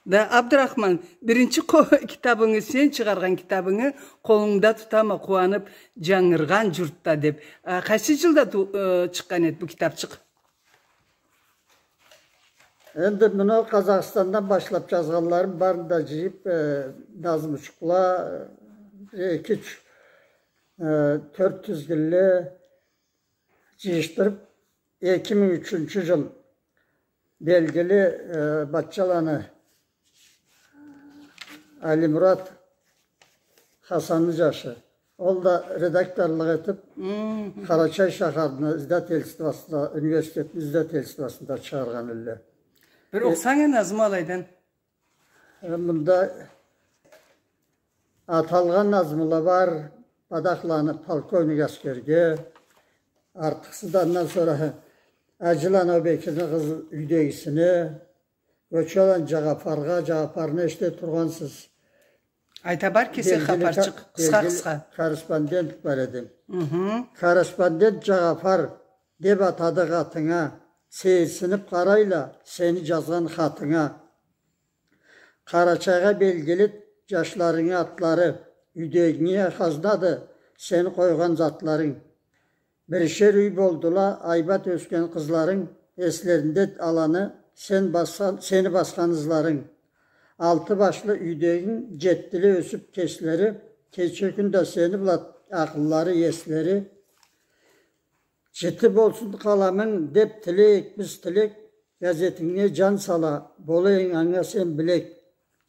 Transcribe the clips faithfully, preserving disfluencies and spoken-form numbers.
Да, Абдурахман, биринчи къо-, китабынгы, сен чыгъаргъан китабынгы къолунгда тутама, къууанып, «Джангыргъан джуртда» деп. А, къайсы джылда ту-, э, чыкъгъан эди бу китапчыкъ? Энди муну Къазахстандан башлап джазгъанларым барын да джыйып, э, назмучукъла, э, эки, юч, э, тёрт тизгинли джыйышдырып, эки минг ючюнчю джыл белгили, э, Батчаланы Алимурат Хасанны джашы. Ол да редакторлукъ этип, Мгм. Къарачай шахарны издательствосунда, университетни издательствосунда чыгъаргъан элле. Бир Э, окъусанг а назму алайдан. Э, мында аталгъан назмула бар, Бадахланы полковник аскерге, артыкъсыз да андан сора Аджи Ланабекирни къызы юйдегисине, Гочаланы Джагъапаргъа, Джагъапарны эшите тургъансыз. Айта бар кеси Белгили ка-, хапарчыкъ, къысха-къысха. белгили корреспондент бар эди. Мгм. Корреспондент Джагъапар деп атады къатынга, сейирсинип къарайла сени джазгъан хатынга. Къарачайгъа белгили джашларынгы атлары, юйдегинге хазнады сени къойгъан затларынг. Биришер юй болдула айбат ёсген къызларынг, эслеринде аланы сен басхан, сени басхан ызларынг. Алты башлы юйдегинг джетдиле ёсюп кеслери, кече-кюн да сени бла акъыллары, еслери. Джити болсун къаламынг деп тилейик биз тилек, газетинге джан сала, болайынг анга сен билек.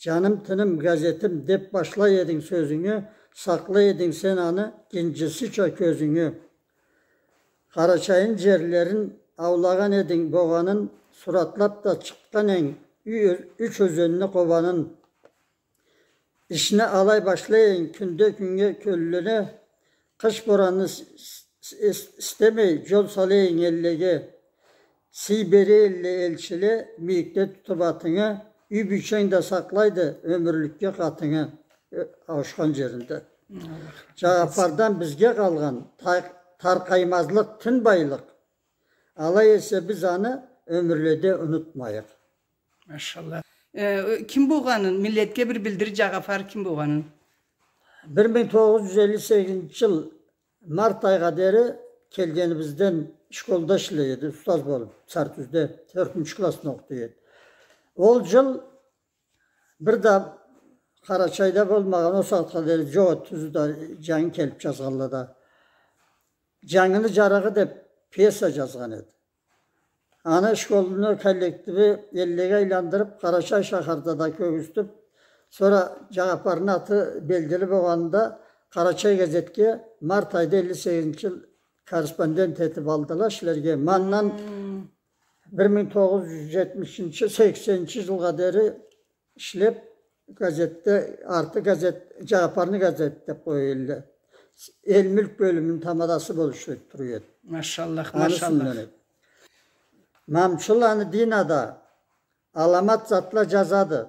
Джаным, тыным, газетим деп башлай эдинг сёзюнгю, сакълай эдинг сен аны гинджисича кёзюнгю. Къарачайны джерлерин аулагъан эдинг богъанын, суратлап да чыкъгъан эдинг ю-, юч ёзенни Къобанын. Ишни алай башлайын кюнде-кюннге кёллеге, къыш боранны с-, с-, с-, истемей джол салайын эллеге. Сый бере элле элчиле, мийикде тутуп атынгы, юй бийченг да сакълайды ёмюрлюкге къатынгы, э, ауушхан джеринде. Аллах. Джагъапардан бизге къалгъан та-, таркъаймазлыкъ, тын байлыкъ. Алай эсе биз аны ёмюрледе унутмайыкъ. Машаллах. Э, ким болгъанын, миллетге бир билдир, Джагъапар ким болгъанын. Бир минг тогъуз джюз элли сегизинчи джыл март айгъа дери келгенибизден школда ишлей эди, устаз болуп, Сартюзде, тёртюнчю классны окъута эди. Ол джыл бир да Къарачайда болмагъан, ол сагъатха дери джокъ эди, тюзю да, джангы келип джазгъанла да. «Джангыны джарыгъы» деп пьеса джазгъан эди. Аны школну коллективи эллеге айландырып, Къарачай шахарда да кёргюзтюп, сора Джагъапарны аты белгили болгъанында Къарачай газетге март айда элли сегизинчи джыл корреспондент этип алдыла ишлерге. Ма андан Хм. бир минг тогъуз джюз джетмишинчи, сексенинчи джылгъа дери ишлеп, газетде, арты газет, Джагъапарны газети деп къоя элле. Эл-мюлк бёлюмюню тамадасы болуп ишлеп тура эди. Машаллах, Аны машаллах. юсюнден эди. Мамчуланы Дина да аламат затла джазады.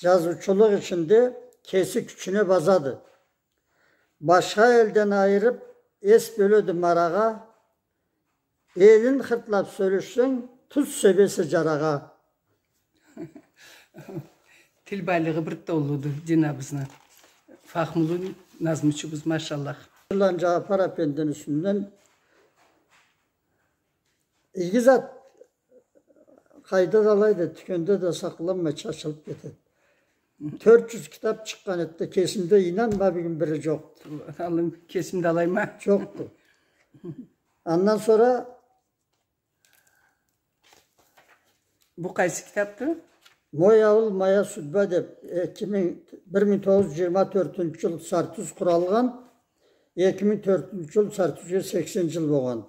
Джазыучулукъ ичинде кеси кючюне базады. Башха элден айырып, эс бёледи марагъа. Элин хыртлап сёлешсенг, туз себесе джарагъа. Тил байлыгъы бир толлуду Динабызны. Фахмулу назмучубуз, машаллах. Улан Джапар апендини юсюнден иги зат къайда да алайды, тюкенде да сакъланмай, чачылып кетеди. Тёрт джюз китап чыкъгъан эди да, кесимде, ийнан, ма бюгюн бири джокъду. Аллым, кесимде алайма. Джокъду. Андан сора Бу къайсы китапды? «Мой аул, моя судьба» деп, эки минг, бир минг тогъуз джюз джыйырма тёртюнчю джыл Сартюз къуралгъан, эки минг тёртюнчю джыл Сартюзге сексен джыл болгъанды.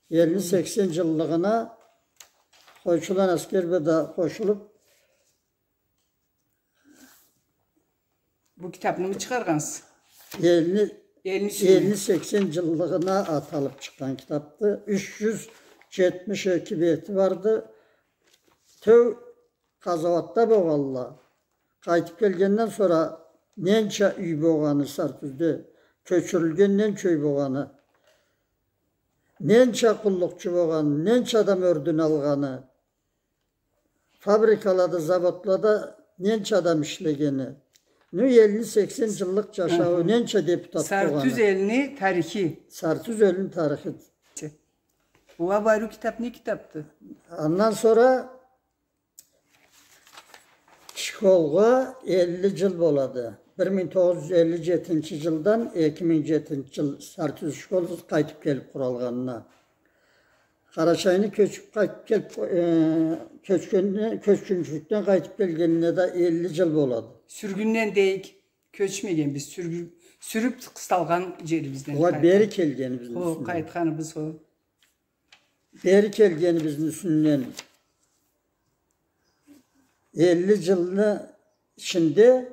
Элни Хы. сексен джыллыгъына Къойчуланы Аскер бий да къошулуп, Бу китапнымы чыгъаргъансыз? Элни, Элни сюйюню. Элни сексен джыллыгъына аталып чыкъгъан китапды. Юч джюз джетмиш эки бети барды. Тёу къазауатда болгъанла. Къайтып келгенден сора ненча юй болгъаны Сартюзде, кёчюрюлген ненча юй болгъаны, ненча къуллукъчу болгъаны, ненча адам ёрдюн алгъаны, фабрикалада, заводлада Ненча адам ишлегени. Ну, элли-сексен джыллыкъ джашауу, ненча депутат болгъаны. Сары-Тюз элни тарихи. Сары-Тюз элни тарихи. Уа, барыу китап не китапды? Андан сора школгъа элли джыл болады. Бир минг тогъуз джюз элли джетинчи джылдан эки минг джетинчи джыл Сары-Тюз школу къайтып келип къуралгъанына. Къарачайны кёчюп къайтып келип, э, кёчгенде, кёчгюнчюлюкден къайтып келгенине да элли джыл болады. Сюргюнден дейик, кёчмегенбиз, сюргю-, сюрюп къысталгъан джерибизден. Уа, бери келгенибизни юсюнден. Къайтханыбыз о. Бери келгенибизни юсюнден. Элли джылны ичинде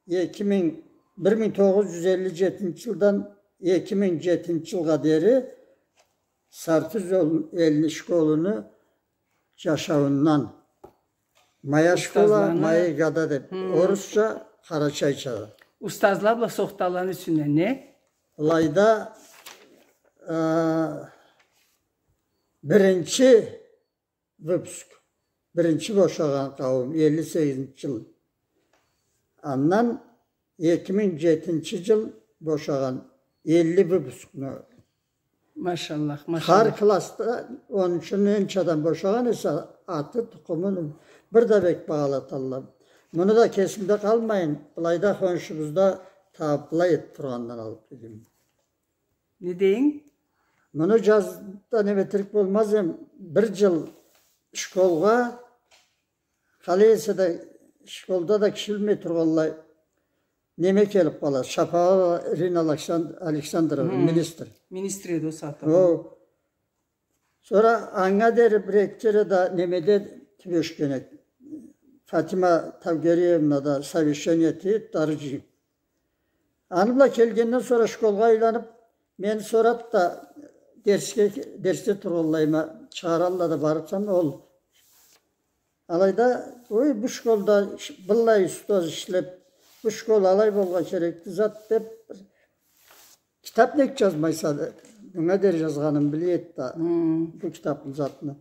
эки минг, бир минг тогъуз джюз элли джетинчи джылдан эки минг джетинчи джылгъа дери Сары-Тюз эл-, элни школуну джашауундан. Моя школа, мои года деп. Орусча, къарачайча да. Устазла бла сохталаны юсюнден не? Былайда, э, биринчи выпуск. Биринчи бошагъан къауум, элли сегизинчи джыл. Андан эки минг джетинчи джыл бошагъан элли выпускну. Машаллах, машаллах. Хар классда онунчу ненча адам бошагъан эсе, аты, тукъумун бир да бек багъалаталла. Муну да кесимде къалмайын, былайда хоншубузда табыпла этип тургъандан алып дедим. Не дейим? Муну джазда неме этерик болмаз эм, бир джыл школгъа, къалай эсе да школда да киши билмей тургъанлай, неме келип къала, Шаповалова Ирина Александ-, Александровна, министр. Министр эди ол сагъатда. О, Сора анга дери бир-эки кере да немеде тюбешген эди. Фатима Тавгериевна да совещание этип, Дарыджи. Аны бла келгенден сора школгъа айланып, мени сорап да дерсге, дерсде тургъанлайыма чыгъаралла да барыпсам, ол алайда, ой, бу школда ш-, быллай устаз ишлеп, бу школ алай болгъа керекди зат деп, китап нек джазмайса, мынга дери джазгъанын биле эди да, бу китапны затны.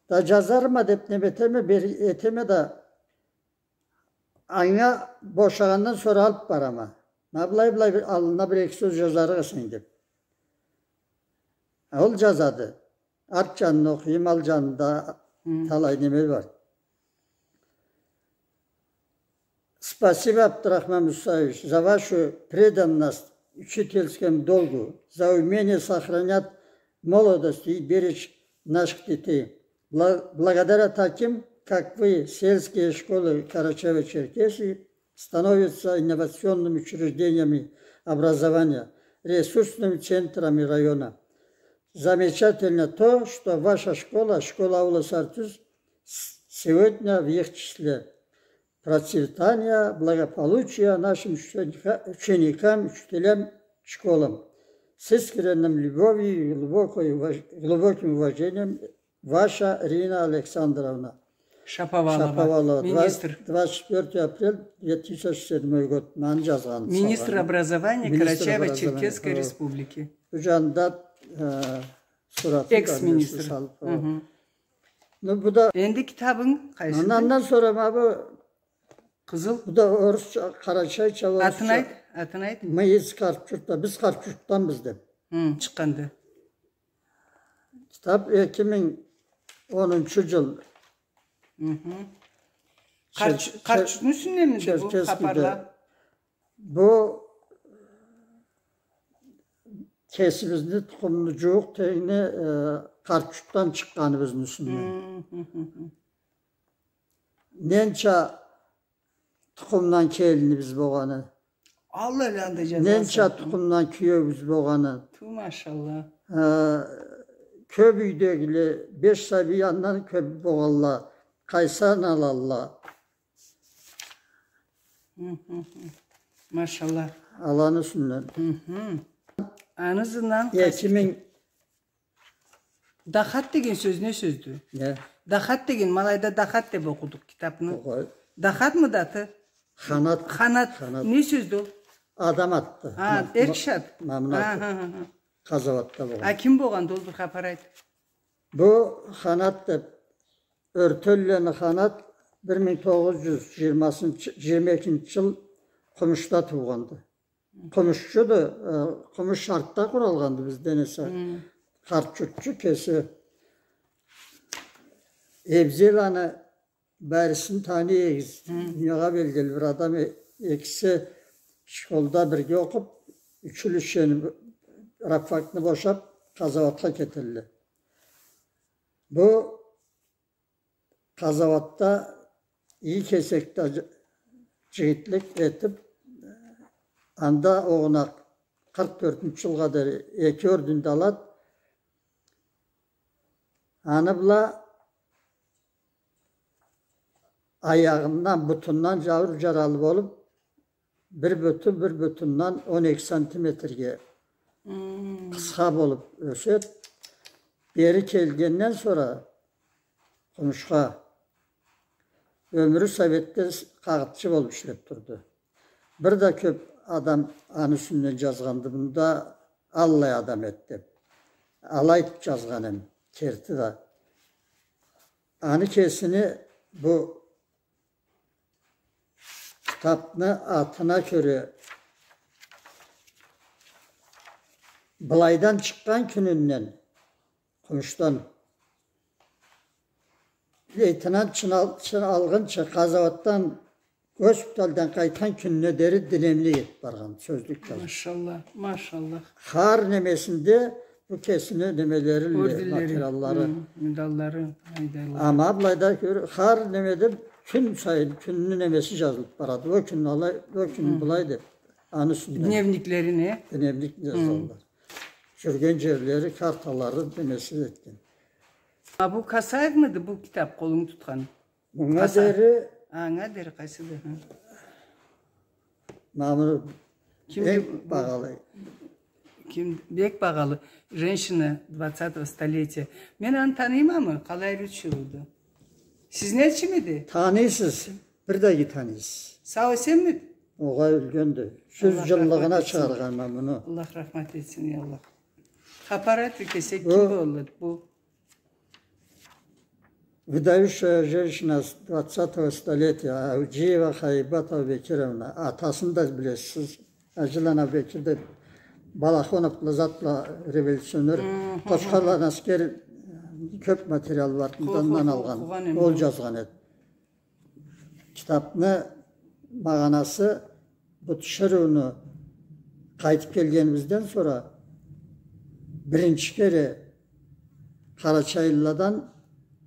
Да джазарма деп неме этеме, бери этеме да, анга бошагъандан сора алып барама. Ма былай-былай бир аллына бир-эки сёз джазарыкъ эсенг деп. А ол джазады. Арт джанын окъуйум, алт джанында талай неме бар. Спасибо, Абдрахман Мусаевич, за вашу преданность учительскому долгу, за умение сохранять молодость и беречь наших детей. Бла-, благодаря таким, как вы, сельские школы Карачаево-Черкесии становятся инновационными учреждениями образования, ресурсными центрами района. Замечательно то, что ваша школа, школа аула Сары-Тюз, с-, сегодня в их числе. Процветания, благополучия нашим ученика-, ученикам, учителям, школам. С искренним любовью и глубокой уваж-, глубоким уважением, ваша Ирина Александровна Шаповалова. Шаповалова, министр. Двадцать четвёртого апреля две тысячи седьмой год. Мени джазгъан. Министр образования Карачаево-Черкесской Республики. Бу джанында, э, суратын да экс-министр. Ну, бу да... Энди китабынг къайсыды? Андан сора ма бу къызыл. Бу да орусча, къарачайча, орусча. Атын айт, атын айт. Мы из Карчуртта, биз Карчурттанбыз деп. Хы, чыкъгъанды. Китап эки минг онунчу джыл. Хы-хы. Чер-, Карч-, чер-, Карчуртну юсюнденмиди бу хапарла? Черкесскийде. Бу кесибизни тукъумну джууукъ тенгни, э, Карчуртдан чыкъгъаныбызны юсюнден. Хы-хы-хы. Ненча тукъумдан келинибиз болгъаны. Аллах, анда джазаса. Ненча тукъумдан киеубюз болгъаны. Ту, машаллах. Э, кёб юйдегиле, беш сабий андан кёб болгъанла, къайсы аналалла. Хы-хы-хы. Машаллах. Аланы юсюнден. Хы-хы. Аны ызындан эки минг Дахат деген сёз не сёздю? Не? Дахат деген, ма алайда дахат деп окъудукъ китапны. Огъай. Дахатмыды аты? Ханат. Ханат. Ханат. Не сёздю ол? Адам атды. Ха, ма-, эр киши аты. Ма-, мамны аты. Ха, ха, ха, ха. Къазауатда болгъан. А ким болгъанды ол, бир хапар айт. Бу Ханат деп, Ёртенлени Ханат, Бир минг тогъуз джюз джыйырмасынчы, джыйырма экинчи джыл Къумушда туугъанды. Къумушчуду, э, Къумуш артда къуралгъанды бизден эсе. Къарт джуртчу кеси. Эбзеланы Барисин таныйсыз, дуниягъа белгили бир адам, э-, экиси школда бирге окъуб, училищени, рабфакны бошаб, къазауатха кетелле. Бу къазауатда иги кесекде дж-, джигитлик этиб, анда огъуна къыркъ тёртюнчю джылгъа дери эки орден да алад. Аны бла аягъындан, бутундан ауур джаралы болуб, бир буту бир бутунден он эки сантиметрге къысха болуб ёсед. Бери келгенден сора Къумушха ёмюрю Советде с-, къагъытчы болуб ишлеб турду. Бир да кёб адам аны юсюнден джазгъанды, мында аллай адам эди деб. Алай айтыб джазгъан эм, керти да. Аны кесини бу китабны атына кёре былайдан чыкъгъан кюнюнден Къумушдан лейтенант чын ал-, чын алгъынчы, къазауатдан, госпитальдан къайтхан кюнюне дери дневник этиб баргъан, сёзлюк джазыб. Машаллах, машаллах. Хар немесинде бу кесини немелери, орденлери, материаллары, медаллары, айдайлары. Амма былайда кёр, хар немеде кюн сайын, кюнню немеси джазылыб барады. Ол кюн алай, ол кюн былай деб, аны юсюнден. Дневниклерине? Дневник джазалла. Джюрген джерлери, карталары, немеси этген. А бу Касаевмиди бу китаб, къолунга тутхан? Мынга дери. Анга дери къайсыды? Ха. Мамы ким энг бу-, багъалы. Ким бек багъалы? Женщина двадцатого столетия. Мен аны таныйманмы? Къалай ариу тюшюрюлдю? Сиз нечимиди? Таныйсыз. Бир да иги таныйсыз. Сау-эсенмиди? Огъай, ёлгенди. Джюз джыллыгъына чыгъаргъанма муну. Аллах рахмат этсин, я Аллах. Хапар айт, кесек ким болду бу? Выдающаяся женщина с двадцатого столетия, Ауджиева Хайбат Абубекировна. Атасын да билесиз. Аджил Анабекир деб, Балахонов бла зат бла, революционер. Къочхарланы аскери, кёб материал бар, мындан алгъан. Ол джазгъан эди. Китабны магъанасы, бу тиширыуну къайтыб келгенибизден сора биринчи кере къарачайлыладан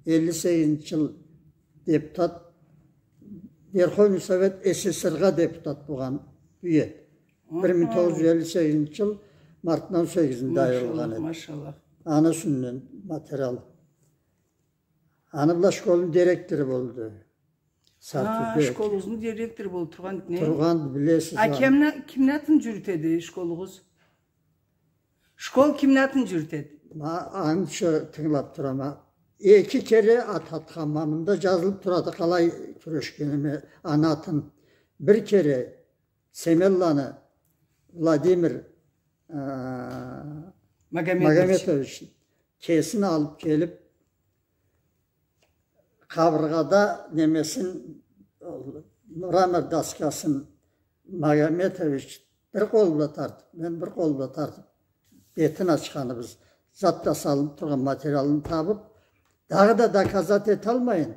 элли сегизинчи джыл депутат, Верховный Совет СССР-гъа депутат болгъан бюйюк. Бир минг тогъуз джюз элли сегизинчи джыл мартны он сегизинде айырылгъан эди. Машаллах, машаллах. Аны юсюнден материал. Аны бла школну директору болду. Ха, школугъузну директору болуп тургъан не? Тургъан, билесиз. А кимни, кимни атын джюрютеди школугъуз? Школ кимни атын джюрютеди? Ма, анча тынгылап турама. Эки кере ат атханма, мында джазылып турады, къалай кюрешгеними, аны атын. Бир кере Семенланы Владимир, э, Магометович. Магометович кесин алып келип, къабыргъада немесин, мрамор доскасын Магометович бир къол бла тартып, мен бир къол бла тартып, бетин ачханыбыз, зат да салынып тургъан материалын табып, дагъыда доказать эталмайын.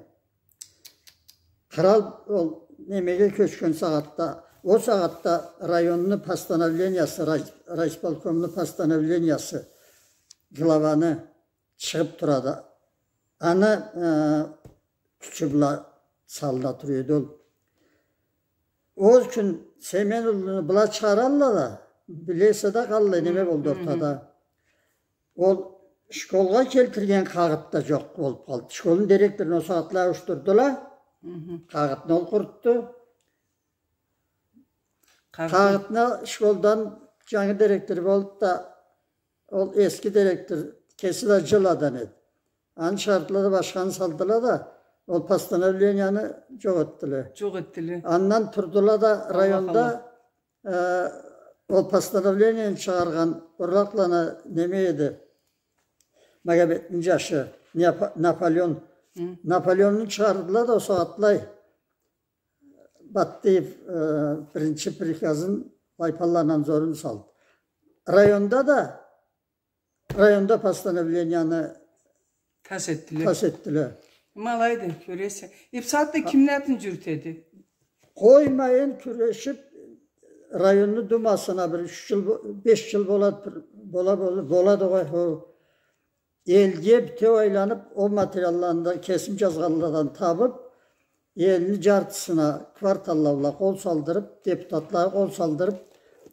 Кърал ол немеге кёчген сагъатда, ол сагъатда районну постановлениясы, рай-, райисполкомну постановлениясы главаны чыгъып турады. Аны, э, кючю бла салына тура эди ол. Ол кюн Семен улуну была чыгъаралла да, билесе да къаллай неме болду ортада. Ол школгъа келтирген къагъыт да джокъ болуп къалды. Школну директорун ол сагъатла ауушдурдула. Къагъытны ол къурутду. Къагъытны школдан джангы директор болуп да, ол эски директор кеси да джыладан эди. Аны чыгъардыла да, башханы салдыла да, ол постановленияны джокъ этдиле. Джокъ этдиле. Андан турдула да районда, э, ол постановленияны чыгъаргъан Бурлакъланы неме эди, Магометни джашы, Неопо-, Наполеон Хы. Наполеонну чыгъардыла да, ол сагъатлай Баттыев, э, биринчи приказын, Лайпанланы надзорун салды. Районда да, районда постановленияны тас этдиле. Тас этдиле. Ма алайды, кёресе. Э, бусагъатда кимни атын джюрютеди? Къоймайын кюрешип, районну думасына бир юч джыл бо-, беш джыл болады, бир, бола, бола, болады къой, хо. Элге битеу айланып, ол материалланы да кесим джазгъанладан табып, элни джартысына кварталла бла къол салдырып, депутатлагъа къол салдырып,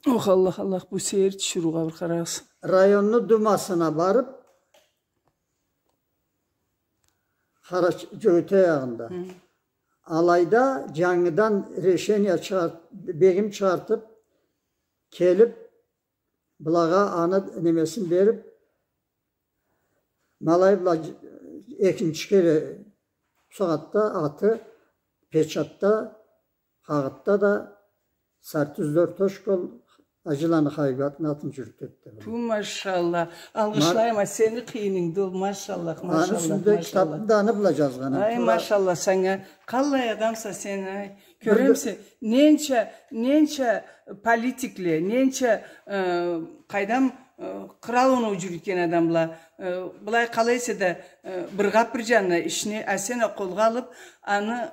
Ох, Аллах, Аллах, бу сейир тиширыугъа бир къарагъыз. Районну думасына барып, Къараш-, Джёгетей аягъында. Хы. Алайда джангыдан решение чыгъарт-, бегим чыгъартып, келип, былагъа аны немесин берип, ма алай бла экинчи кере бусагъатда аты печатда, къагъытда да Сартюзде орта школ, Ажиланы Хабибатны атын джюрютеди деб. Ту, машалла. Алгъышлайма, сени къыйынынгды ол, машалла, машалла. Аны юсюнде китабны да аны бла джазгъанма. Ай, машалла, сеннге къаллай адамса сен, ай. Кёремисе, ненча, ненча политикле, ненча, э, къайдам, э, къырал оноу джюрютген адамла, э, былай къалай эсе да, э, бир къап бир джанына ишни, а сен а къолгъа алыб, аны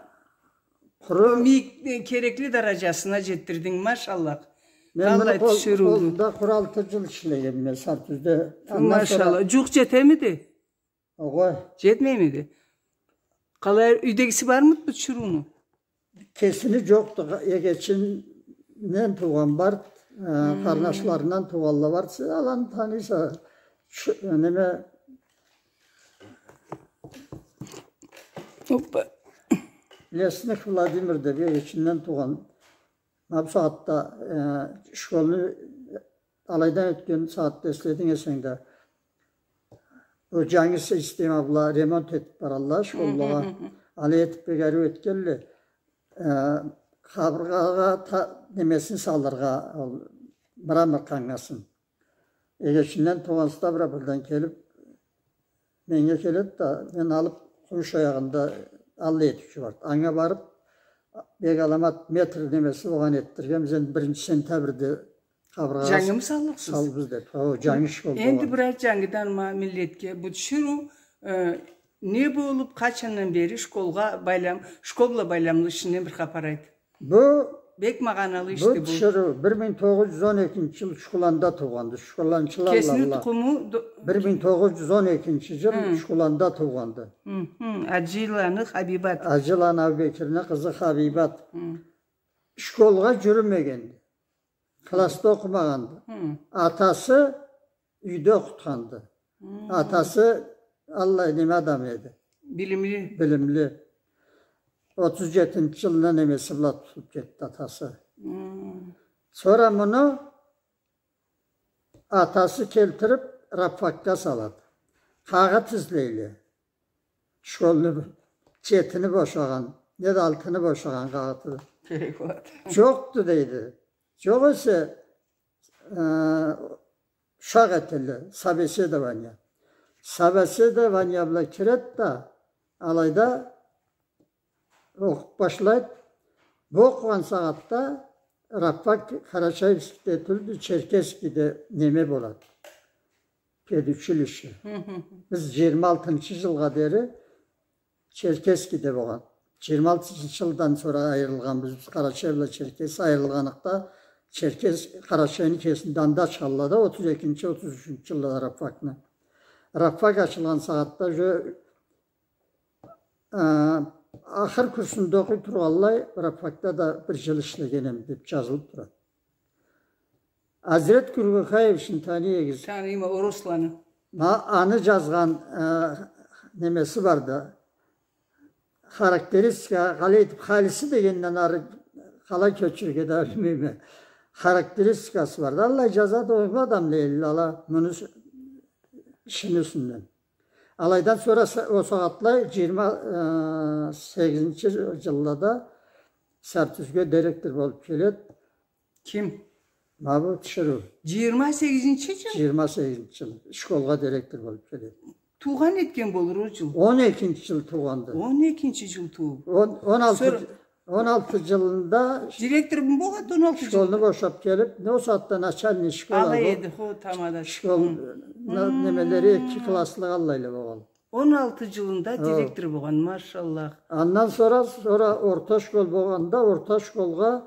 къуру мийик, э, керекли дараджасына джетдирдинг, машалла. Мен муну къол-, тиширыуду. Къолумда къуру алты джыл ишлегенме, Сартюзде. Андан сора... Машалла. Джукъ джетемиди? Огъай. Джетмеймиди? Къалай, юйдегиси бармыды бу тиширыуну? Кесини джокъду, эгечинден туугъан бар, э, къарнашларындан туугъанла бар. Сен аланы таныйса, чы-, неме, Оппа. Лесных Владимир деб, эгечинден туугъан. Ма бусагъатда, э, школну алайдан ётген сагъатда эслединг эсенг да, бу джангы система бла ремонт этиб баралла школлагъа. Алай этиб бек ариу этгелле. Э, къабыргъагъа та-, немесин салыргъа, ол мрамор къангасын. Эгечинден туугъан староста бир бирден келиб, меннге келеди да, мен алыб, къумуш аягъында аллай этиучю барды. Анга барыб, бек аламат метр немеси болгъан этдиргенбиз, энди биринчи сентябрьде къабыргъагъа салыбыз деб. Джангымы саллыкъсыз? Хо, джангы школ болгъан. Энди бир айт джангыдан ма миллетге, бу тиширыу, э, не болуб, къачандан бери школгъа байлам-, школ бла байламлы ишинден бир хапар айт. Бу бек магъаналы ишди бу. Бу тиширыу бир минг тогъуз джюз он экинчи джыл Учкуланда туугъанды. Учкуланчыла. Кесини тукъуму до-... Бир минг тогъуз джюз он экинчи джыл Учкуланда туугъанды. Хы, хы. Ажиланы Хабибат. Ажиланы Абубекирни къызы Хабибат. Хы. Школгъа джюрюмегенди. Классда окъумагъанды. Хы. Атасы юйде окъутханды. Хы. Атасы аллай неме адам эди. Билимли. Билимли. Отуз джетинчи джылда немеси бла тутулуб кетди атасы. Хы. Сора муну атасы келтириб рабфакга салады. Къагъыт излейле. Школну четини бошагъан, неда алтыны бошагъан къагъыты. Керек болады. Джокъду, дейди. Джокъ эсе, э, ушакъ этелле, собеседование. Собеседование бла кирет да, алайда окъуб башлайт. Бу окъугъан сагъатда рабфак Карачаевскийде тюлдю, Черкесскийде неме болады. Педучилище. Хы, хы, хы. Биз джыйырма алтынчы джылгъа дери Черкесскийде болгъан. Джыйырма алтынчы джылдан сора айырылгъанбыз биз, Къарачай бла Черкес айырылгъаныкъда, Черкес-, Къарачайны кесинде анда ачханла да, отуз экинчи, отуз ючюнчю джыллада рабфакны. Рабфак ачылгъан сагъатда уже, э, ахыр курсунда окъуй тургъанлай, рабфакда да бир джыл ишлегенме деб джазылыб турады. Азрет Кюргюхаевични таныйсыз? Таныйма, Орусланы. Ма, аны джазгъан, э, немеси барды. Характеристика, къалай этиб, халиси дегенден ары къалай кёчюрюрге да билмейме. Характеристикасы барды. Аллай джазады, огъурлу адамла эдиле ала, муну ишини юсюнден. Алайдан сора са-, ол сагъатлай джыйырма, э, сегизинчи джыллада Сартюзге директор болуб келеди. Ким? Ма бу тиширыу. Джыйырма сегизинчи джыл? Джыйырма сегизинчи джыл. Школгъа директор болуб келеди. Туугъан этген болур ол джыл. Он экинчи джыл туугъанды. Он экинчи джыл туууб. Он, он алты, сора он алты джылында директорму болгъанды, он алты джылында? Школну бошаб келиб, не ол сагъатда начальный школа. Алай эди, хо, тамада. Школ, хы, на-, немелери эки класслыкъ аллайла болгъан. Он алты джылында директор болгъан, машаллах. Андан сора, сора орта школ болгъанда, орта школгъа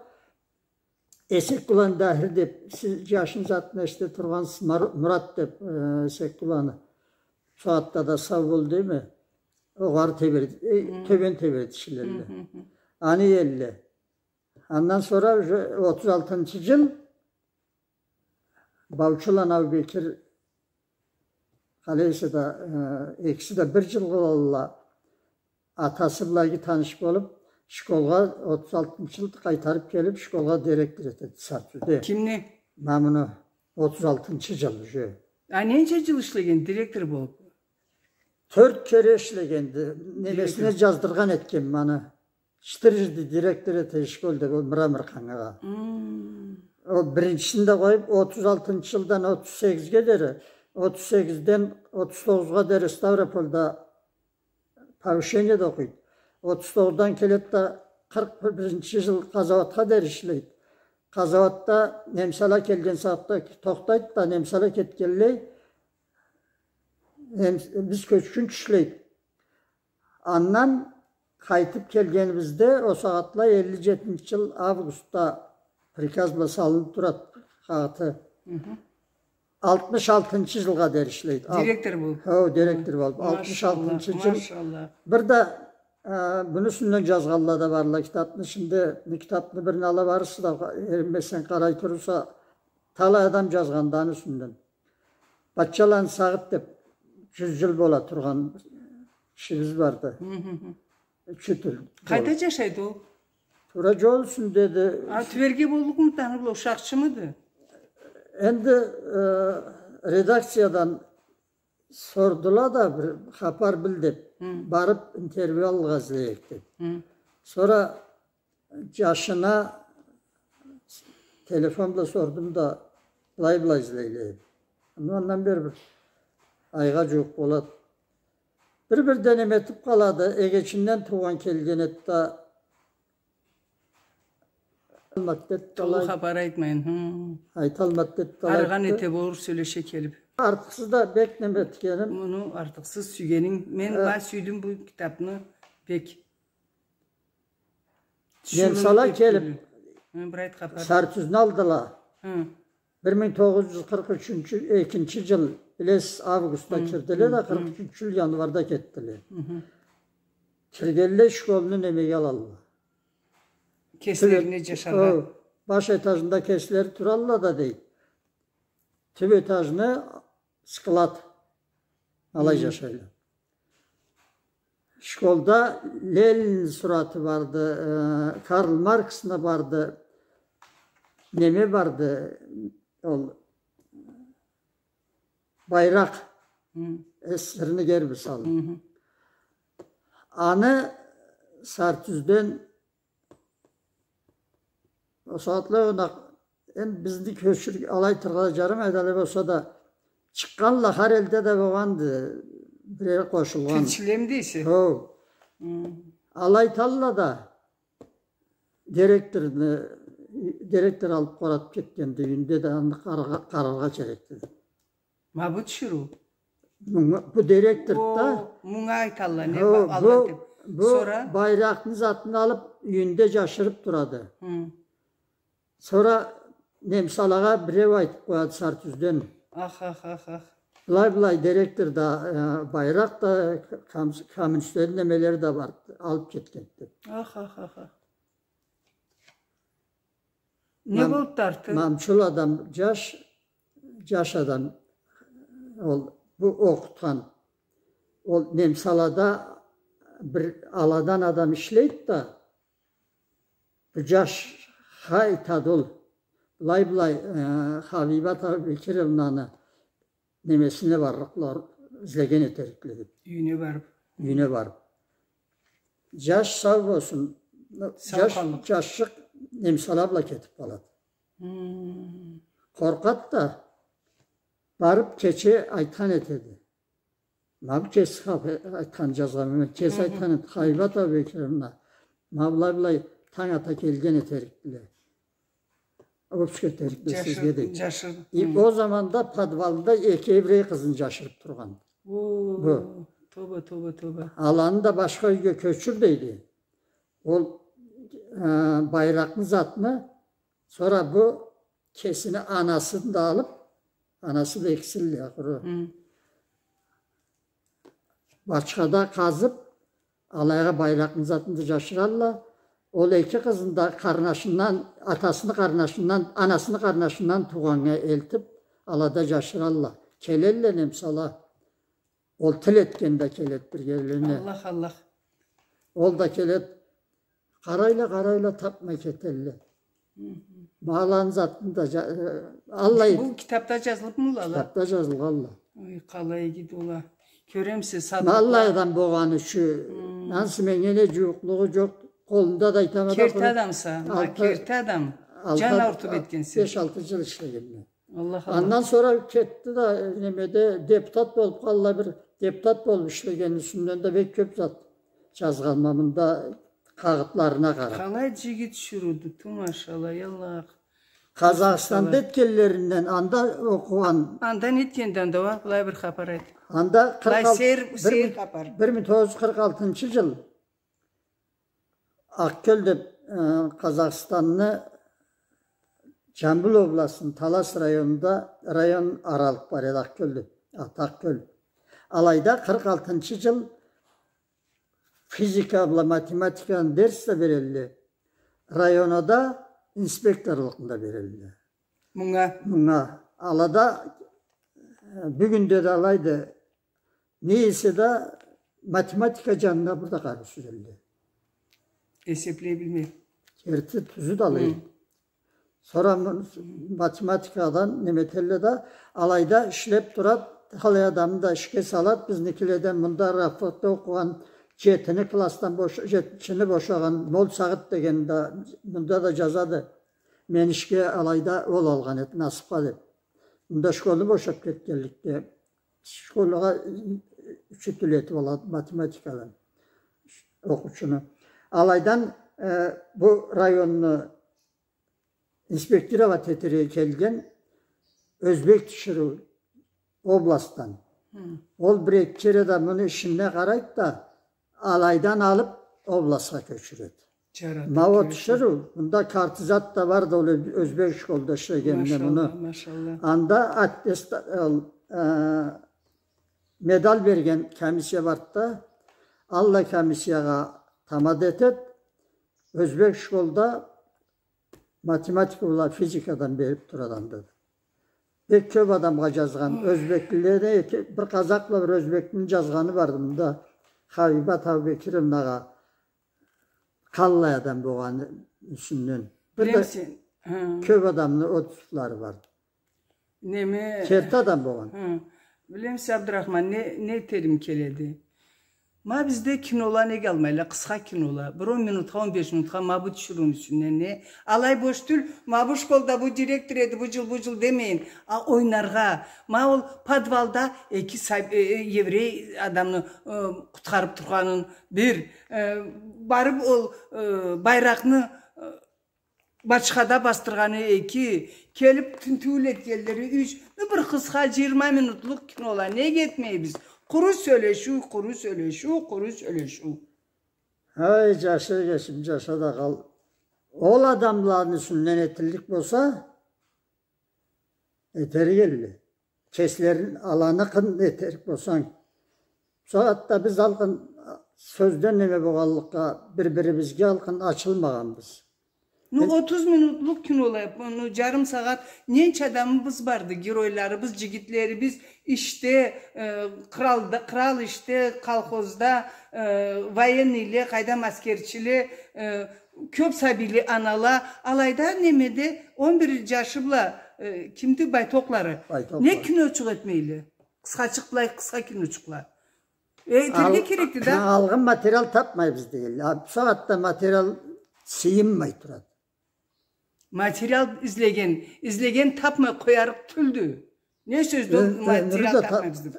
Эсеккуланы Дахир деб, сиз джашны затын эшите тургъансыз, Мар-, Мурат деб, э, Эсеккуланы. Бусагъатда да сау бол дейме. Огъары Тебер-, э, Тёбен Тебердишилелле. Аны элле. Андан сора уже отуз алтынчы джыл Баучуланы Абубекир, къалай эсе да, э, экиси да бир джыл къалалла, атасы бла иги таныш болуб, школгъа отуз алтынчы джыл къайтарыб келиб, школгъа директор этеди Сартюзде. Кимни? Ма муну, отуз алтынчы джыл уже. А ненча джыл ишлеген директор болуб? Тёрт кере ишлегенди. Немесине джаздыргъан этгенме аны. Четырежды директор эте школ деб, ол Мырамыркъангагъа. Ол биринчисин да къоюб, отуз алтынчы джылдан отуз сегизге дери, отуз сегизден отуз тогъузгъа дери Ставропольда повышение да окъуйду. Отуз тогъуздан келеди да, къыркъ биринчи джыл къазауатха дери ишлейди. Къазауатда немсала келген сагъатда тохтайды да, немсала кетгенлей, немс-, биз кёчгюнчю ишлейди. Андан къайтыб келгенибизде, ол сагъатла элли джетинчи джыл августда приказ бла салыныб турады къагъыты. Алтмыш алтынчы джылгъа дери ишлейди. Ал-, директор болуб. Хо, директор болуб. Алтмыш алтынчы джыл. Машаллах. Бир да, э, муну юсюнден джазгъанла да барла китабны ичинде. Китабны бирин ала барырсыз да, эринмесенг, къарай турурса, талай адам джазгъанды аны юсюнден. Патчаланы Сагъыт деб, джюз джыл бола тургъан кишибиз барды. Учитель. Къайда джашайды ол? Туура джол юсюндеди. А, Тюберге боллукъмуду, аны бла ушакъчымыды? Энди, э, редакциядан сордула да, бир хапар бил деб, барыб интервью алыргъа излейик деб. Сора джашына телефон бла сордум да, былай-былай излейле. Андан бери бир айгъа джууукъ болады. Бир-бирде неме этиб къалады, эгечинден туугъан келген эди да, айталмады деб, толу хапар айтмайын. Айталмады деб, арыгъан эте болур, сёлеше келиб. Артыкъсыз да бек неме этгеним. Муну артыкъсыз сюйгенинг. Мен ма сюйдюм бу китабны бек. Немсала келиб, Сартюзню алдыла. Бир минг тогъуз джюз къыркъ ючюнчю, экинчи джыл, билесиз, августда кирдиле да, къыркъ ючюнчю джыл январда кетдиле. Киргенлей школну немеге алалла. Кеслерине джашаргъа. Хо, баш этажында кеслери туралла да, дейди. Тюб этажны склад. Алай джашайла. Школда Ленин сураты барды, э, Карл Марксны барды, неме барды, ол байракъ, СССР-ни герби салыннган. Аны Сартюзден Ол сагъатла, энди бизни кёчюрюрге, алай айтыргъа джарамайды, алай болса да, чыкъгъанла, хар элде да болгъанды, бирери къошулгъан. Тинчлеми дейсе? Хо. Алай айталла да, директорну, директор алыб къоратыб кетгенди, юйюнде да аны къараргъа, къараргъа керекди. Ма бу тиширыу. Мунга, бу директорду да. О, мунга айталла, не, бу, бу байракъны затын алыб, юйюнде джашырыб турады. Хы. Сора немсалагъа биреу айтыб къояды Сартюзден. Ах, ах, ах, ах. Былай, былай, директор да, э, байракъ да, ком-, коммунистлени немелери да барды, алыб кетгенди. Ах, ах, ах, ах. Не болуб тартды? Мамчул адам, джаш, джаш адам, ол, бу окъутхан, ол немсалада бир аладан адам ишлейди да, бу джашха айтады ол, былай-былай, э, Хабибат Абубекировнаны немесине барлыкъла, излеген этерикле деб. Юйюне барыб. Юйюне барыб. Джаш сау болсун. Сау къаллыкъ. Джаш, джашчыкъ немсала бла кетиб къалады. Хы. Къоркъады да, барыб кече айтхан этеди. Ма бу кеси хап-, айтхан, жазгъан, мен кеси айтхан эди, Хабиба Таубекировна, ма былай-былай танг ата келген этерикле. Обыск этерикле сизге, дейди. И о заманда подвалда эки еврей къызын жашырып тургъан. О, бу. Тоба, тоба, тоба. Аланы да башха юйге кёчюр, дейди. Ол, э, байракъны затны, сора бу кесини анасын да алып, анасы да экисиле къуру. Бачхада къазып, алайгъа байракъны затын да жашыралла. Ол эки къызын да къарнашындан, атасыны къарнашындан, анасыны къарнашындан туугъаннга элтип, алада жашыралла. Келелле, не мисал а. Ол тил этгенде келет бир керлерине. Аллах, Аллах. Ол да келет. Къарайла, къарайла, тапмай кетелле. Ма аланы затын да жа-, э, аллай. Бу китапда жазылыпмыла ала? Китапда жазылгъанла. Ой, къалай игиди ола. Кёремисиз, сатлыкъла. Ма аллай адам болгъаны ючюн, ансы меннге не жууукълугъу жокъ, къолунда да айтама да. Керти адамса, ма керти адам. Жан аурутуп этгенсе. Беш-алты жыл ишлегенме. Аллах, Аллах. Андан сора кетди да, немеде, депутат болуп къалды, бир депутат болуп ишлегенни юсюнден да бек кёп зат жазгъанма мында къагъытларына къарап. Къалай жигит тюшюрюудю, ту, машалла, я Аллах. Къазахстанда этгенлеринден, анда окъугъан. Анда нетгенден да уа, былай бир хапар айт. Анда къыркъ алты, бир минг тогъуз жюз къыркъ алтынчы жыл Аккёл деп, э, Къазахстанны Жамбыл областны Талас районунда район аралыкъ бар эди, Аккёл деп, аты Аккёл. Алайда къыркъ алтынчы жыл физика бла математиканы дерс да берелле. Районада инспекторлукъну да берелле. Мунга. Мунга. Алада, э, бюгюнде да алайды. Не эсе да математика жанына бир да къарыусуз элле. Эсеплей билмей. Керти тюзю да алай. Хы. Сора м-, математикадан неме этелле да, алайда ишлеп турат, талай адамны да ишге салат, бизникиледен мында Рахфордда окъугъан, жетини классдан бош-, жетинчини бошагъан Мол Сагъыт деген да, мында да жазады. Мени ишге алайда ол алгъан эди, Насыпха деп. Мында школну бошап кетгенликде, школгъа учитель этип алады математикадан окъуучуну. Алайдан, э, бу районну инспектировать этерге келген ёзбек тиширыу областдан. Хы. Ол бир-эки кере да муну ишине къарайды да, алайдан алып, областха кёчюреди. Жаратып. Ма ол тиширыу, мында карты зат да барды, ол ёзбек школда ишлегенине муну. Машалла, машалла. Анда аттеста-, ол, э, медаль берген комиссия барды да, аллай комиссиягъа тамада этет, ёзбек школда математика бла физикадан берип турады анда да. Бек кёп адамгъа жазгъан, ёзбеклиледе эки, бир къазакъ бла бир ёзбекни жазгъаны барды мында Хабиба Таубекировнагъа, къаллай адам болгъаны юсюнден. Бир да кёп адамны отзывлары барды. Неме? Керти адам болгъан. Хы. Билемисе, Абдурахман, не, не этерим келеди? Ма бизде кинола неге алмайла, къысха кинола. Бир он минутха, он беш минутха ма бу тиширыуну юсюнден не? Алай бош тюл, ма бу школда бу директор эди, бу жыл, бу жыл демейин. А ойнаргъа, ма ол подвалда эки саб-, э, э, еврей адамны, э, къутхарып тургъанын бир, э, барып ол, э, байракъны, э, бачхада басдыргъаны эки, келип тинтиу этгенлери юч, бир къысха жыйырма минутлукъ кинола неге этмейбиз? Къуру сёлешиу, къуру сёлешиу, къуру сёлешиу. Ай, жаша, эгечим, жаша да къал. Ол адамланы юсюнден этиллик болса, этерик элле. Кеслерин аланыкъын этерик болсанг. Бусагъатда биз алкъын сёзден неме болгъанлыкъгъа, бир-бирибизге алкъын ачылмагъанбыз. Ну, отуз минутлукъ кинола, ну, жарым сагъат, ненча адамыбыз барды, геройларыбыз, жигитлерибиз ишде, э, къралда, кърал ишде, колхозда, э, военныйле, къайдам, аскерчиле, э, кёп сабийле анала, алайда немеде он бир жашы бла, э, кимди, байтокълары. Байтокълары. Не киночукъ этмейле? Къысхачыкъ былай, къысха киночукъла. Э, этерге керекди да. Алгъын материал тапмайбыз дейдиле. А, бусагъатда материал сыйынмай турады. Материал излеген, излеген тапмай къоярыкъ тюлдю. Не сёздю ол материал тапмайбыз деп?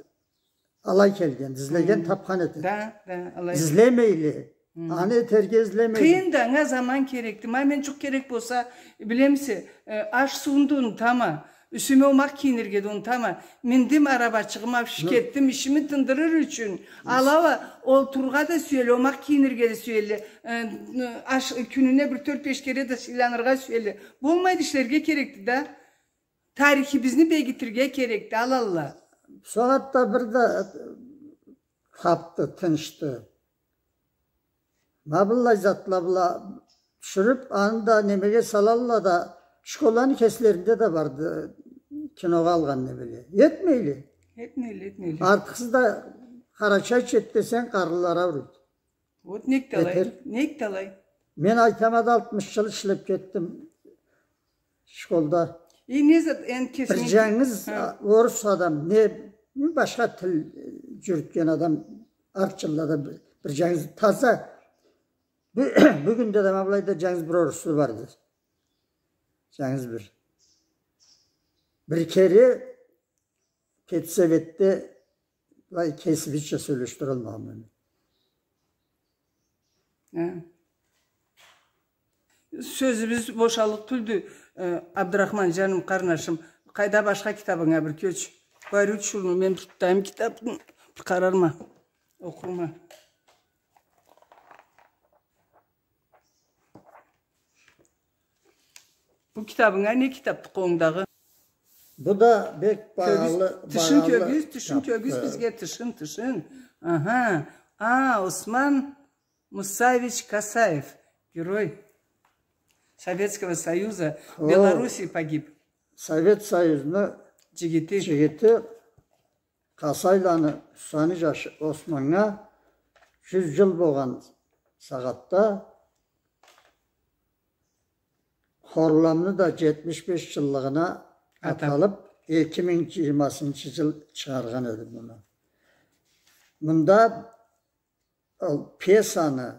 алай келген, излеген, тапхан этеди. Да, да, алай. Излемейле. Аны этерге излемейле. Къыйын да, анга заман керекди. Ма мен джукъ керек болса, билемисе, э, аш-сууну да унутама. Юсюме омакъ кийинирге да унутама. Миндим арабачыгъыма, фиш, кетдим, ишими тындырыр ючюн. Ала уа олтурургъа да сюелле, омакъ кийинирге да сюелле. Э, аш, кюнюне бир тёрт-беш кере да сыйланыргъа сюелле. Болмайды, ишлерге керекди да. Тарихибизни бегитирге керекди, аланла. Сагъатда бир да хапды, тынчды. Ма быллай затла бла тюшюрюп, аны да немеге салалла да, школаны кеслеринде да барды, киногъа алгъан немеле. Этмейле. Этмейле, этмейле. Артыкъсыз да къарачайча эт десенг, къарныла ауруйду. Вот нек да алай, нек да алай. Мен айтама да, алтмыш джыл ишлеп кетдим школда. И не зат, энди кесинги... Бир джангыз, а, орус адам, не, не башха тил, э, джюрютген адам, арт джыллада бир, бир джангыз, таза. Бю-, бюгюн да, да, ма былайда джангыз бир оруслу барды. Джангыз бир. Бир кере педсоветде былай кесибизча сёлешдиралмагъанма мен. Хы. Сёзюбюз бошаллыкъ тюлдю, э, Абдрахман джаным, къарнашым. Къайда, башха китабынга бир кёч. Горючуну мен бир тутайым китабны, бир къарарма, окъурма. Бу китабынг а не китабды къолунгдагъы? Бу да бек багъалы, тышын кёгюз, тышын кёгюз бизге, тышын, тышын. Аха. А, Осман Мусаевич Касаев, герой Советского Союза, в Белоруссии погиб. Совет Союзну джигити. Джигити. Къасайланы Сусани джашы Османнга джюз джыл болгъан сагъатда, хорламны да джетмиш беш джыллыгъына аталып, эки минг джыйырмасынчы джыл чыгъаргъан эди муну. Мында ол пьесаны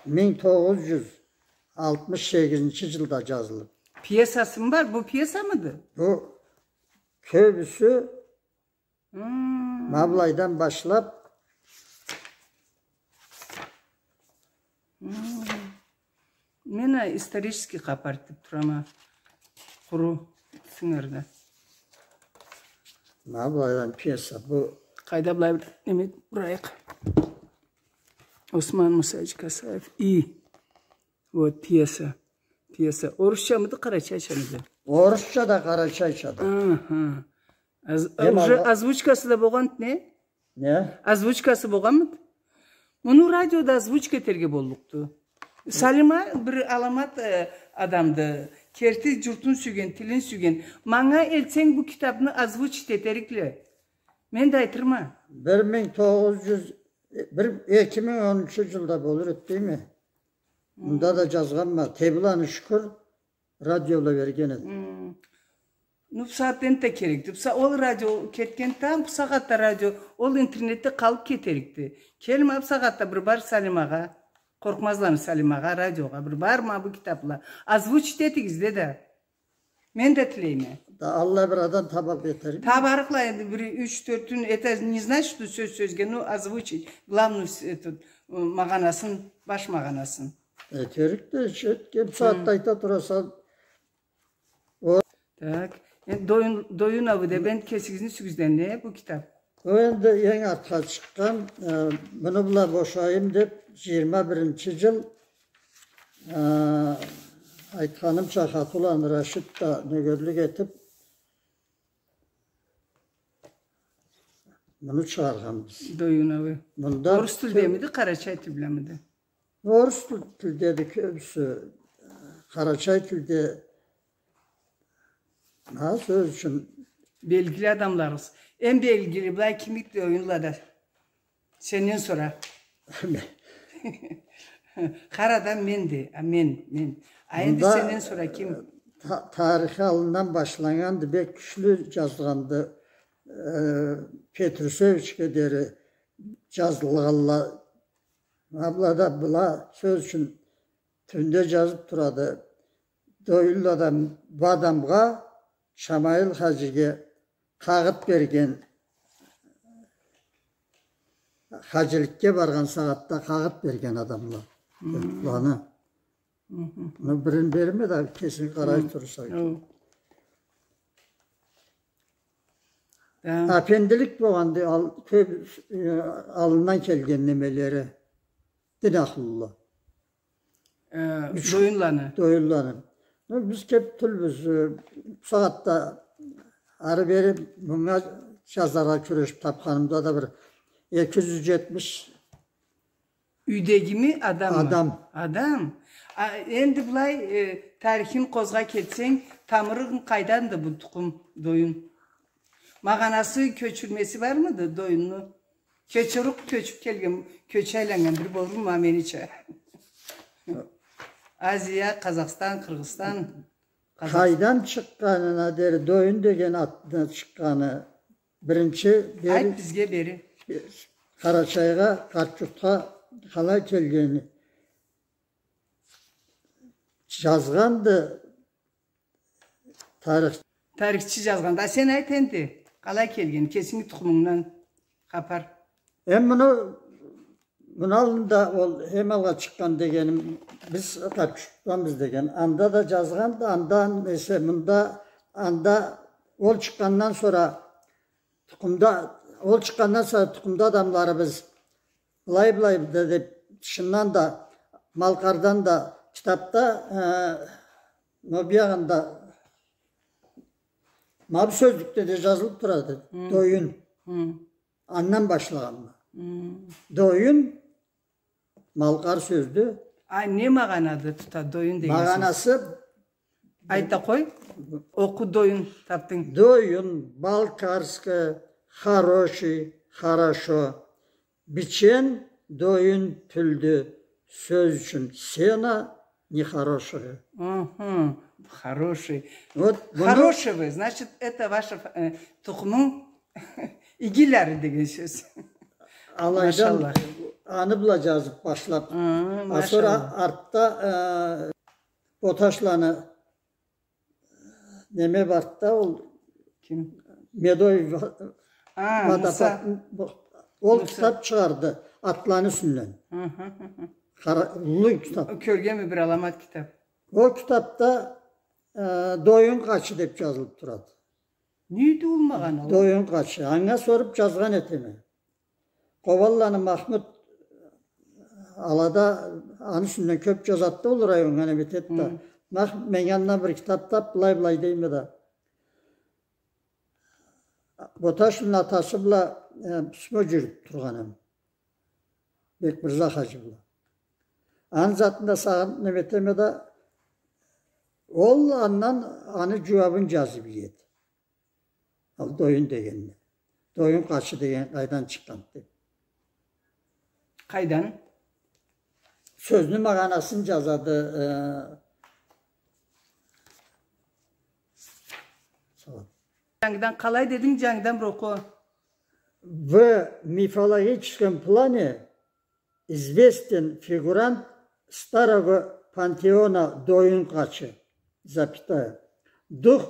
минг тогъуз джюз алтмыш сегизинчи джылда джазылып. Пьесасымы бар? Бу пьесамыды? Бу кёбюсю ма былайдан башлап. Мен а исторический къапарт деп турама. Къуру сингирди. Ма былайдан пьеса бу. Къайда былай бир неме бурайыкъ. Осман Мусаевич Касаев. И. Вот, пьеса. Пьеса. Орусчамыды, къарачайчамыды? Орусча да, къарачайча да. Аха. Уже озвучкасы да болгъанды, не? Не? Озвучкасы болгъанмыды? Муну радиода озвучка этерге боллукъду. Салима бир аламат, э, адамды. Керти джуртун сюйген, тилин сюйген. Манга элтсенг, бу китабны озвучить этерикле. Мен да айтырма. Бир минг тогъуз джюз, бир, эки минг онунчу джылда болур эди, дейме. Мында да джазгъанма. Тебиланы Шукур радиола берген эди. Ну, бусагъатда энтда керекди. Буса-, ол радио кетген, там бусагъатда радио, ол интернетде къалып кетерикди. Келме, бусагъатда бир бар Салимагъа, Къоркъмазланы Салимагъа, радиогъа бир бар ма бу китапла. Озвучить этигиз де да. Мен да тилейме. Да, аллай бир адам табып этерик. Табарыкъла энди бир юч-тёртюн, это не значит, что сёз сёзге, ну, озвучить, главную с-, эту, ы, магъанасын, баш магъанасын. Этерик да, иш этген сагъатда айта тураса. Так, энди Доюн-, Доюнову деп энди кесигизни юсюгюзден, не, бу китап? Ол энди эм артха чыкъгъан, э, муну бла бошайым деп, джыйырма биринчи джыл, э, айтханымча, Хатуланы Рашид да нёгерлик этип, муну чыгъаргъанбыз. Доюнову. Мында орус тилдемиди, къарачай тил бламыды? Орус тил-, тилдеди кёбюсю, къарачай тилде. Ха, сёз ючюн. Белгили адамларыбыз. Эм белгили, былай кимикди Доюнлада? Сенден сора. Хар адам менди, а мен, мен. А энди сенден сора ким? Мында, э, та-, тарихи аллындан башланнганды, бек кючлю джазылгъанды, э, Петрусевичге дери джазылгъанла. Ма былада была, сёз ючюн, тюбюнде джазып турады. Доюнладан бу адамгъа, Шамаил хаджиге, къагъыт берген Хаджиликге баргъан сагъатда къагъыт берген адамла. Хм. Уланы. Мхм. Муну бирин берме да, кесинг къарай турурса. Хм. Да. Апендилик болгъанды, ал-, кёб-, э, аллындан келген немелери. Дин ахлула. Э, доюнланы. Доюнланы. Ну, биз кёб тюлбюз, э, бу сагъатда ары бери мынга джазаргъа кюрешиб табханымда да бир эки джюз джетмиш. Юйдегими, адаммы? Адам. Адам. А, энди былай, э, тарихин къозгъай кетсенг, тамырынг къайданды бу тукъум, доюн? Магъанасы, кёчюрмеси бармыды доюнну? Кёчюрюк кёчюб келген, кёче айланнган бир болурму, а, менича? Азия, Къазахстан, Къыргъызстан, Къазахстан. Къайдан чыкъгъанына дери, доюн деген атдан чыкъгъаны, биринчи бери... Айт бизге бери. Къарачайгъа, Къарт-Джуртха къалай келгени. Джазгъанды. Тарих. Тарихчи джазгъанды. А сен айт энди, къалай келген, кесинги тукъумунгдан хапар. Эм муну, муну аллында ол эм алгъа чыкъгъан дегеним, биз Къарт-Джуртданбыз деген. Анда да джазгъанды, андан эсе мында, анда ол чыкъгъандан сора тукъумда, ол чыкъгъандан сора тукъумда адамларыбыз былай-былай да деб, тышындан да, Малкъардан да, китабда, э, ма биягъында, ма бу сёзлюкде да джазылыб турады. Хм. Доюн. Хм. Андан башлагъанма. Хм. Доюн, Малкъар сёздю. А не магъанады тута доюн деген сёз? Магъанасы... Айт да къой. Окъу, доюн табдынг. Доюн, балкарское, хороший, хорошо. Бичен доюн тюлдю, сёз ючюн, сено нехорошего. Мгм. Хороший. Вот муну... Хорошего, значит, это ваша фа-, э, тукъумунг игилери деген сёз. Алайдан... Машаллах. Аны бла джазыб башлаб. Хы, а сора... Машаллах. Артда, э, Боташланы неме барды да, ол... Ким? Медовый во-, а, водопад, Муса. Бу, ол... Муса. Китаб чыгъарды атланы юсюнден. Хы, хы, хы, хы. Къара, уллу китаб. Кёргенме, бир аламат китаб. Ол китабда, э, Доюн къачы деб джазылыб турады. Нейди ол магъана ол? Доюн къачы. Анга соруб джазгъан этеме. Къобанланы Махмуд алада аны юсюнден кёб джазады да, ол районнга неме этеди да. Хы. Мах-, мен андан бир китаб таб, былай-былай дейме да. Боташлыны атасы бла, э, письмо джюрютюб тургъанем. Бекмырза хаджи бла. Аны затын да сагъыныб неме этеме да, ол андан аны джууабын джазыб иеди. Ал Доюн дегенни. Доюн къачы деген къайдан чыкъгъанды деб. Къайдан? Сёзню магъанасын джазады, э, салам. Джангыдан къалай дединг, джангыдан бир окъу. В мифологическом плане известен фигурант старого пантеона Доюн къачы, запятая, дух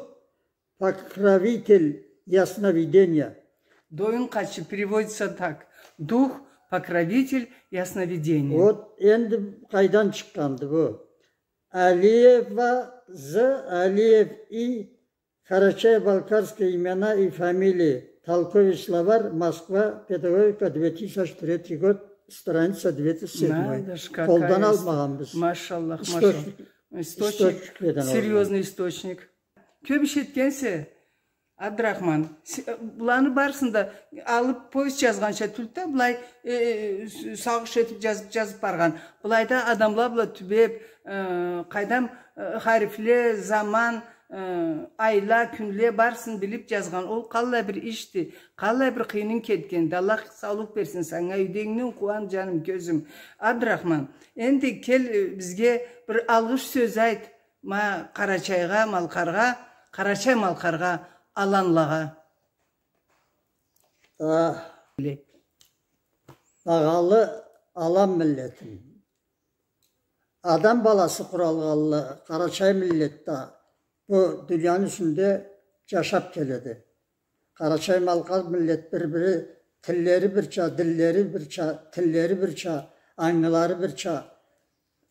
покровитель ясновидения. Доюн къачы переводится так: дух, покровитель ясновидения. Вот энди къайдан чыкъгъанды бу? Алиева З, Алиев И, Карачаево-Балкарские имена и фамилии, Толковый словарь, Москва, Педагогика, две тысячи третий год, страница двести седьмой. Надо ж, какая... Къолдан алмагъанбыз. Машаллах, машаллах. Источник. Источник. Источникледен алыннган. Серьёзный источник. Кёб иш этгенсе, Абдрахман, се-, э, быланы барысын да алыб, повесть джазгъанча тюлдю да, былай, э, э, с-, сагъыш этиб джазыб, джазыб баргъан. Былайда адамла бла тюбеб, э, къайдам, э, харифле, заман, э, айла, кюнле барысын билиб джазгъан. Ол къаллай бир ишди, къаллай бир къыйынынг кетгенди. Аллах саулукъ берсин санга, юйдегингден къууан, джаным, кёзюм. Абдрахман, энди кел, э, бизге бир алгъыш сёз айт. Ма Къарачайгъа, Малкъаргъа, Къарачай-Малкъаргъа аланлагъа. А, багъалы алан миллетим. Адам баласы къуралгъанлы къарачай миллет да бу дунияны юсюнде джашаб келеди. Къарачай-малкъар миллет бир-бири Тиллери бирча, диллери бирча, тинлери бирча, ангылары бирча,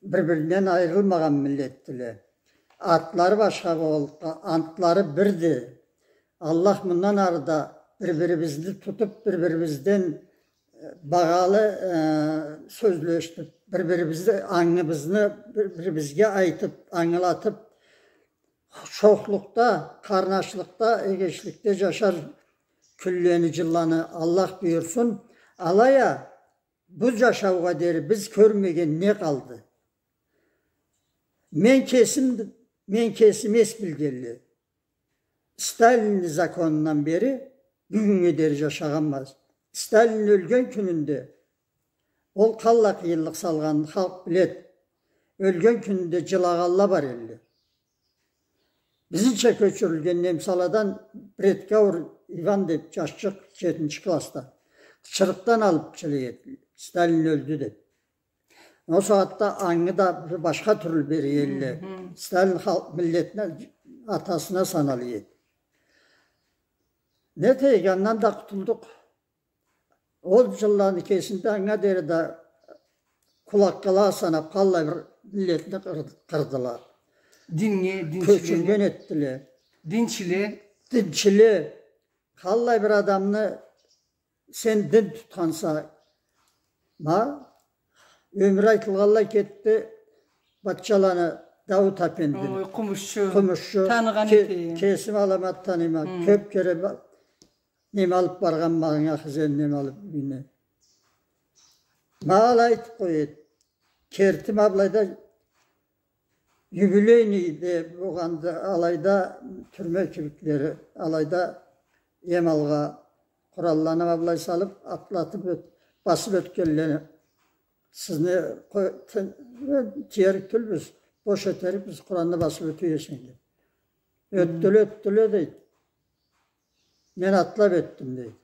бир-биринден айырылмагъан миллетдиле. Атлары башха болгъанлыкъгъа, антлары бирди. Аллах мындан ары да бир-бирибизни тутуп, бир-бирибизден, э, багъалы, э, сёзле эшитип, бир-бирибизни, ангыбызны бир-бирибизге айтып, ангылатып, шохлукъда, къарнашлыкъда, эгечликде жашар кюнлени, жылланы Аллах буюрсун. Алай а, бу жашаугъа дери биз кёрмеген не къалды? Мен кесим, мен кесим эс билгенли, Сталинни законундан бери бюгюннге дери жашагъанбыз. Сталин ёлген кюнюнде ол къаллай къыйынлыкъ салгъанын халкъ биледи. Ёлген кюнюнде жылагъанла бар элле. Бизнича кёчюрюлген немсаладан Бредкаур Иван деп жашчыкъ, жетинчи классда, къычырыкъдан алып жылай эди, Сталин ёлдю деп. Ол сагъатда ангы да бир башха тюрлю бере элле. Мгм. Сталин халкъ, миллетине, атасына санала эди. Не этейик, андан да къутулдукъ. Ол жылланы кесинде анга дери да къулакъгъа санап, къаллай бир миллетни къыр-, къырдыла. Диннге, динчилени. Кёчюрген этдиле. Динчиле. Динчиле. Къаллай бир адамны сен дин тутханса, ма, ёмюрю айтылгъанлай кетди, Батчаланы Дауут апендини. Ой, къумушчу. Къумушчу. Таныгъан эте. Кесим аламат таныйма. Хы. Кёп кере ба-, неме алып баргъанма анга, хызен неме алып юйюне. Ма алай айтып къояйым. Керти ма былайда юбилейный да болгъанды, алайда тюрме кибиклери, алайда эм алгъа къуралланы ма былай салып, атлатып ёт-, басып ётгенлени. Сизни къой-, тын-, э, тиерик тюлбюз, бош этерикбиз, Къуранны басып ётюп эсенг деп. Мм. Ётдюле, ётдюле, дейди. Мен атлап ётдюм, дейди.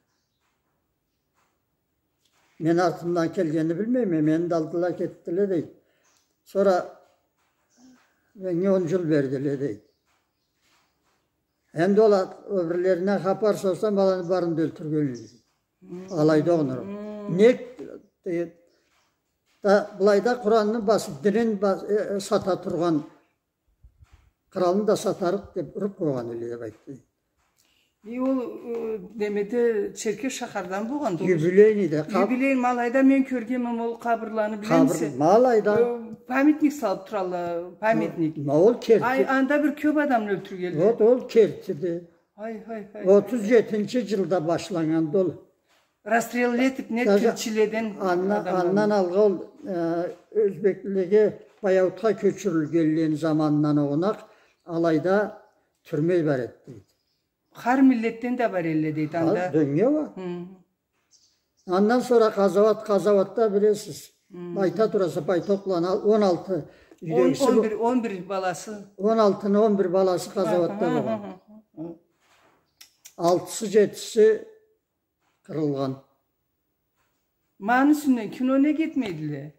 Мен артымдан келгенин билмейме, мени да алдыла, кетдиле, дейди. Сора меннге он жыл бердиле, дейди. Энди ол ат-, ол бирлеринден хапар сорсам, аланы барын да ёлтюрген эди. Мм. Алайда огъунуру. Мм. Нек, дейди, да, былайда Къуранны басып, динин бас-, э, э, сата тургъан къыралны да сатарыкъ деп уруп къойгъан элле деп айтды. И ол, э, немеде, Черкес шахардан болгъанды ол. Юбилейныйде къаб-, юбилей, ма алайда мен кёргенме ол къабырланы, билемисе? Къабыр-, ма алайда. Э, памятник салып туралла, памятник. Ма ол керти. Ай, анда бир кёп адамны ёлтюргенле. Вот, ол кертиди. Ай, ай, ай. Отуз жетинчи жылда башланнганды ол. Расстрел этип, не, даже тилчиледен андан, адамланы. Андан алгъа ол, э, ёзбеклеге Баяутха кёчюрюлгенлени заманындан огъунакъ алайда тюрме бар эди, дейди. Хар миллетден да бар элле, дейди, анда. Хар дуннеде уа. Хы. Андан сора къазауат, къазауатда билесиз. Хы. Айта тураса, байтокъланы ал-, он алты, он, юйдегиси он бир, бу-, он бир баласы. Он алтыны он бир баласы къазауатда болгъан. Аха, аха, аха. Алтысы, жетиси къырылгъан. Ма аны юсюнден кино нек этмейдиле?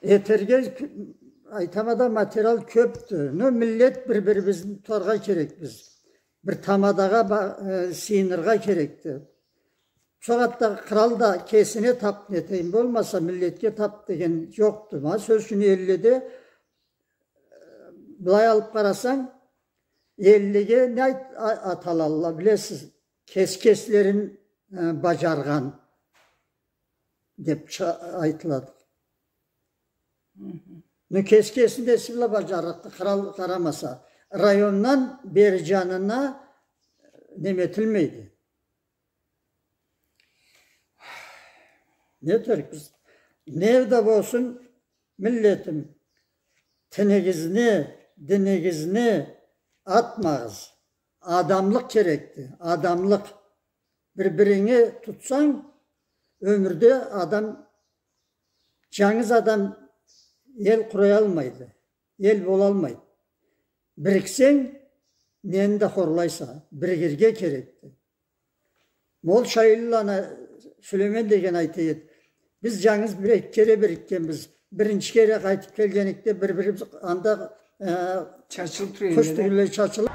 Этерге кю-, айтама да, материал кёпдю. Но миллет бир-бирибизни тутаргъа керекбиз. Бир тамадагъа ба-, э, сыйыныргъа керекди. Бусагъатда къырал да кесине тап, нетейим, болмаса, миллетге тап деген жокъду. Ма, сёз ючюн, элледе Былай алып къарасанг, эллеге не айт-, а-, аталалла, билесиз, кес-кеслерин, э, бажаргъан деп чы-, айтылады. Хы хы. Ну, кес-кесин неси бла бажарыкъды, къырал къарамаса. Райондан бери жанына неме этилмейди. Не этерикбиз? Не да болсун, миллетим, тинигизни, динигизни атмагъыз. Адамлыкъ керекди, адамлыкъ. Бир-биринге тутсанг, ёмюрде адам, жангыз адам эл къураялмайды, эл болалмайды. Бириксенг, нени да хорлайса, биригирге керекди. Ол Шайылланы Сюлеймен деген айта эди. Биз жангыз бир-эки кере бирикгенбиз. Биринчи кере къайтып келгеникде бир-бирибиз анда, э, чачылып тура эдик, къуш тюгюллей чачылып.